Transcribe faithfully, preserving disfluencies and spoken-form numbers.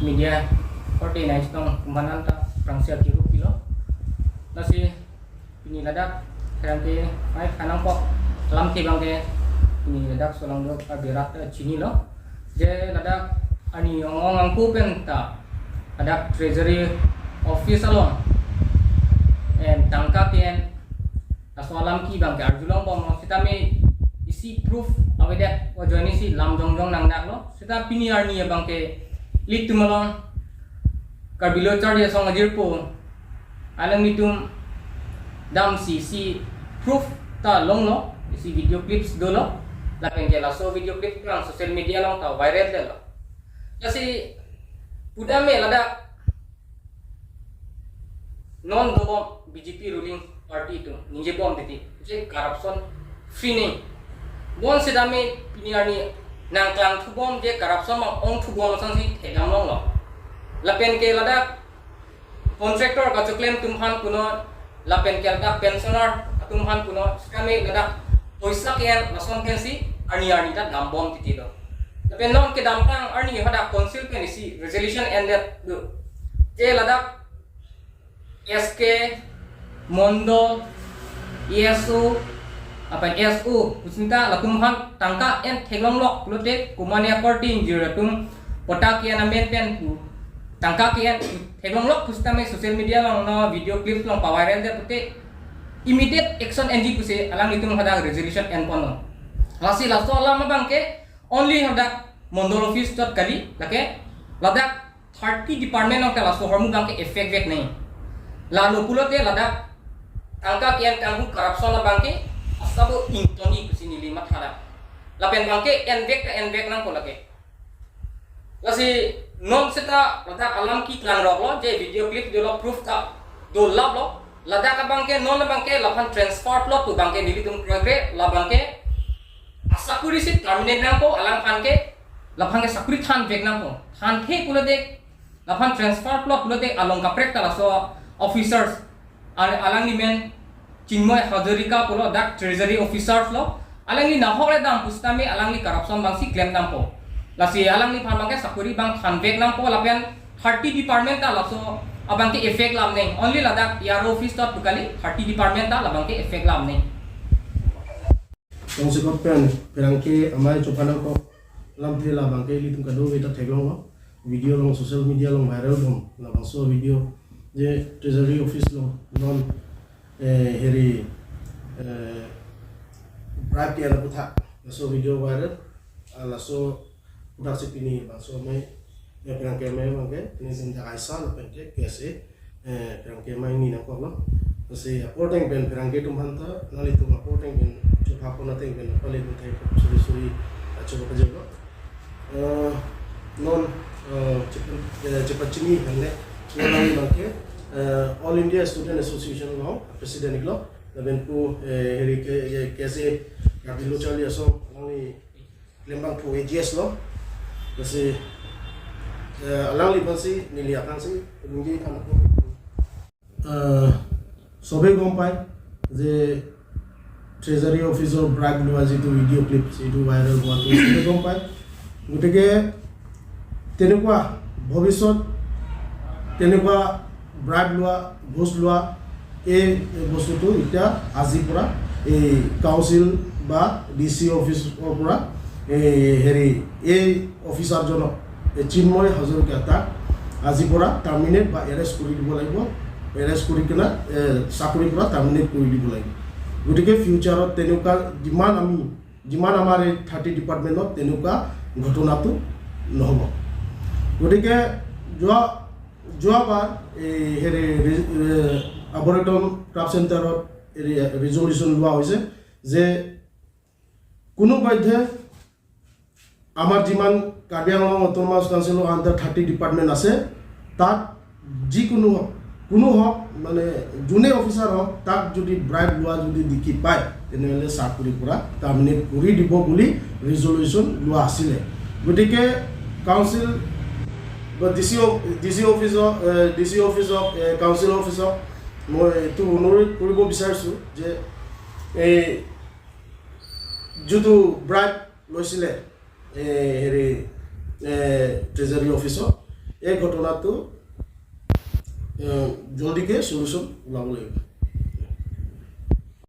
Media korte nai chetong kumanan ta prangsi akiru pilo. Lasi pini ladak kerang ke mai kanang kok lam ke bang ke pini ladak solong do abirak ta chinilo. Je ladak arni ong-ong angku pen ta ladak Treasury Office along en tangka ke-en laso alam ke bang ke arjulong bomlo, sitame isi proof avedet, o ajoine si lam jongjong nangdaklo. Sita pini arni abang ke ilitum along Karbi Lo Charli Asong ajirpo alanglitum damsi isi proof ta longlo, isi video clips dolo, lapen ke laso video clip kelang social media along ta viral detlo. Lasi pudam me ladak non dobom B J P ruling party atum ningjebom titi je corruption free ne. Bon sitame pini arni nangklangthubom je corruption ma ongthubom asonsi thekdam longlo. Lapen ke ladak contractor kachoklem atum aphan punon, lapen ke ladak pensioner atum aphan punon, sitame ladak poisa ke-en lason pensi arni arni ta dambom titi do. Lapen non kedamtang arni hadak council pen isi resolution endet do. Je ladak S K, Mondol, E S O, apa S O, pusinta latum aphan tangka en theklonglok pulote kumane according jir atum pota ke-en amen pen pu tangka ke-en theklonglok pusitame social media along non video clips along paviral det pute immediate action enji pusi alanglitum hadak resolution enponlo. Lasi laso alam abang ke only hadak Mondol office tot kali, lake ladak thirty department along ta laso ahormu abang ke effect vek nai. Lalo pulote ladak tangka ke-en kanghu corruption abang ke asabo ingtonji pusi neli matha dak. Lapen abang ke envek ta envek nangpo lake. Lasi non sita ladak alam ke klangroklo, je video clip dolo, proof ta dolaplo. Ladak abang ke non abang ke laphan transfer plot pu abang ke nelitum kroikre, labang ke asakuri si terminate nangpo, alangphan ke, laphan ke sakuri thanvek nangpo. Thanthe pulote, laphan transfer plot pulote along kaprek ta laso officers, al-, alangli men Chinmoy Hazarika pulo dak treasury officers lo, alangli nahok le dam pusitame alangli corruption abang si klem dampo. Lasi alangliphan abang ke sakuri abang thanvek nangpo lapen thirty department ta laso abang ke effect lam neng. Only ladak E R O office tot pu kali, thirty department ta labang ke effect lam neng. Tongsekot pen pherangke amei chophanangkok lamthe labang ke ilitum kadokave ta theklonglo. Video along social media along viral bom labangso video je treasury office along non, eh, heri, eh, bribe ke-en aputhak laso video viral, ah, laso aputhak si pini labangso amei, eh, pherangke amei abang ke pini sinja aisa lapen ke K S A, eh, pherangke amei ni nangkoklo. Lasi apor ateng pen pherangke atum aphan ta, nanglitum apor ateng pen chopha pon ateng pen pale tum thai suri suri, ah, chopha pajoklo. Eh, non, eh, chepa-, eh, chepachini hangne, non abang ke, eh, All India Student Association along president iklo, lapen pu, eh, heri ke, eh, K S A Karbi Lo Charli Asong alangli klembangpo A G S lo. Lasi, eh, alangliphan si neli aphan si ningje thanpo. Eh, sobe gom pai je treasury officer bribe lua jitu video clip situ viral hua tu sobe gom pai. গতিকে তেনেকুৱা ভৱিষ্যত তেনেকুৱা bribe লোৱা, ঘোচ লোৱা এই বস্তুটো এতিয়া আজিৰ পৰা এই কাউন্সিল বা ডি চি অফিচৰ পৰা এই হেৰি এই অফিচাৰজনক, এই চিন্ময় হাজৰিকা, তাক আজিৰ পৰা টাৰ্মিনেট বা এৰেষ্ট কৰি দিব লাগিব। এৰেষ্ট কৰি কিনে, এ, চাকৰিৰ পৰা টাৰ্মিনেট কৰি দিব লাগিব। গতিকে ফিউচাৰত তেনেকুৱা যিমান আমি, যিমান আমাৰ এই থাৰ্টি ডিপাৰ্টমেণ্টত তেনেকুৱা ঘটনাটো নহ'ব। গতিকে যোৱা, যোৱাবাৰ এই হেৰি ৰি-, এ, আৰ্বৰেটম ক্ৰাফ্ট চেণ্টাৰত ৰি-, ৰিজলিউশ্যন লোৱা হৈছে যে কোনো বাধ্যে আমাৰ যিমান কাৰ্বি আংলং অট'নমাছ কাউন্সিলৰ আণ্ডাৰ থাৰ্টি ডিপাৰ্টমেণ্ট আছে, তাত যিকোনো হওক, কোনো হওক, মানে যোনে অফিচাৰ হওক, তাক যদি ব্ৰাইব লোৱা যদি দেখি পায়, তেনেহ'লে চাকৰিৰ পৰা টাৰ্মিনেট কৰি দিব বুলি ৰিজলিউশ্যন লোৱা আছিলে। গতিকে কাউন্সিল বা ডি চি অ-, ডি চি অফিচক, এ, ডি চি অফিচক, এ, কাউন্সিল অফিচক মই এইটো অনুৰোধ কৰিব বিচাৰিছোঁ যে এই যিটো ব্ৰাইব লৈছিলে, এ, হেৰি, এ, ট্ৰেজাৰী অফিচত, এই ঘটনাটো, এ, জলদিকে সলিউশ্যন ওলাব লাগিব।